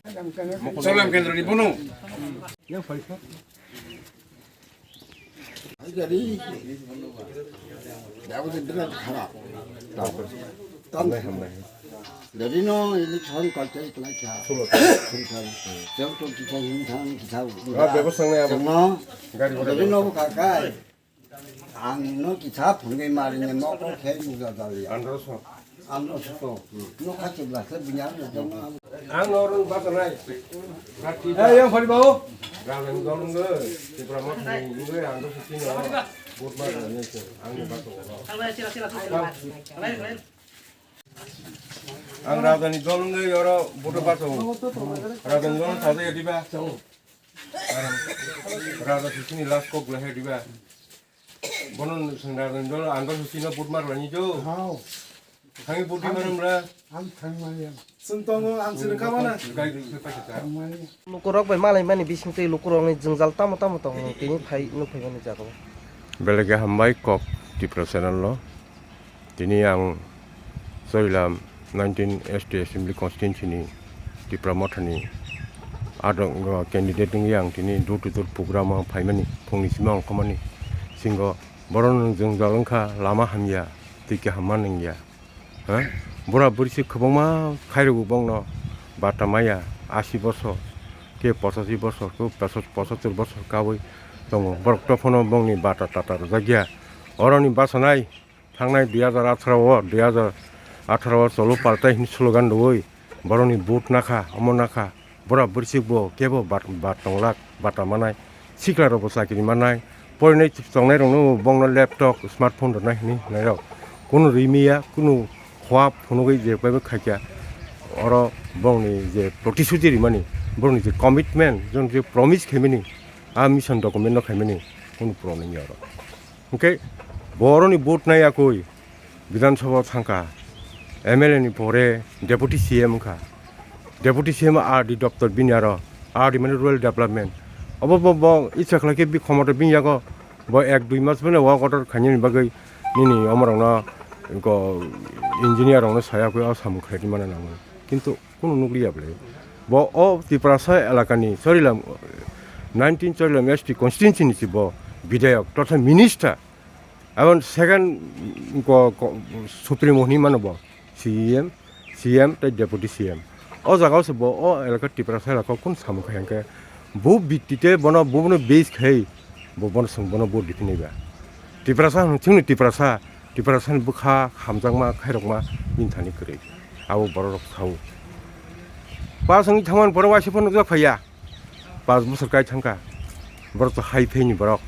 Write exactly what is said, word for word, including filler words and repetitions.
Solam kendro ni bono. Jadi, dia udah berat harap. Tam. Jadi no, ini tahun kacau kelakar. Jauh tu kita ini tahun kita. Ah, bebas sangat apa? Semua. Gari udah. Jadi no kakai. Ang no kisa phunui mari ne moko khe ni jajali. Andro so. Andro so. No kha chibla se bunya no jong. Ang no rung basa nai. Eh, yang phari bao. Ramen golung ge. Tipra mot ni ge andro so tino. Bot ma ne se. Ang ni basa. Ang raja ni golung ge yoro boto basa. Raja ni golung sa de diba. Raja sisini last kok belai hai diba. Bono sengda dolo ang sisino but mar lani jo. Hao. Hangi but di maram ra. Ang thang maya. Sung tongo ang sini kamana. Gai di se paisa ta. Thang maya. Lukurok bai malai mani bising tei lukurok ni jwngjal tamo tamo tong tini phai nuk phai mani jago. Belege hambai kok Tipra channel lo. Tini ang Soilam nineteen S T Assembly Constituency ni Tipra Motha ni adong, o, candidate wngwi ang tini door to door program o phaimani, phungni simi ang ongkhormani. Singo borok no jwngjal wngkha, lama hamya, twi kaham ma nungya. Ha? Bura bwrwi se kwbangma khairokgo bongno bata maya, asi bosor, ke pochashi bosor, ke pochatur bosor kaui tongo. Borok to phano bongni bata tata rwjakya. Oroni bachanai Thangnai dui hazar atharo o, dui hazar atharo o cholo paltai hwnwi slogan rwui borokni vote nakha, omo nakha, bura bwrwsik bo kebo bat, bat tonglak, bata manai, sikla rokbo chakri manai, porinai tongnai rokno bongno laptop, smartphone rwnai hwnwi hwnwi rok. Kunu rimiya, kunu khua phunugwi je kaibo khaikya, oro bongni je protishuti rimani, borokni je commitment, jong je promise khaimani, a mission document no khaimani, kunu puron wngya oro. Hwnkhe boroni vote nai yakui Bidhan Sabha o thangkha, M L A ni pore Deputy C M wngkha. Deputy C M R D doptor bini aro, R D mane Rural Development. Obo bo, bo itsa khlai khe bi khomota bini yago bo ek dui mas bene work order khainani bagwi nini omorokno go engineer rokno saya khe o samung khlai di mana nango. Kintu Kunu nukliya bwle. Bo o Tiprasa elakani Chorilam, nineteen Chorilam S T constituency ni si bo bidayok totha minister. Aboni second ko, ko, supremo hwnwi mano bo C E M, C M tei deputy C M. O jaga o se bo o elaka Tiprasa elaka kun samung khai hwnkhe bo bitti te bono, bono base khai bo bono swng bono vote riphinai ba. Tiprasa hwn chwngno Tiprasa. Tiprasani bwkha hamjakma khairokma bini thani kwrwi. Abo bororok sao. Pass wngwi thangmani borok waisa phano nukjak phaiya. Pass bosor kai thangkha. Borok to hai phaini borok.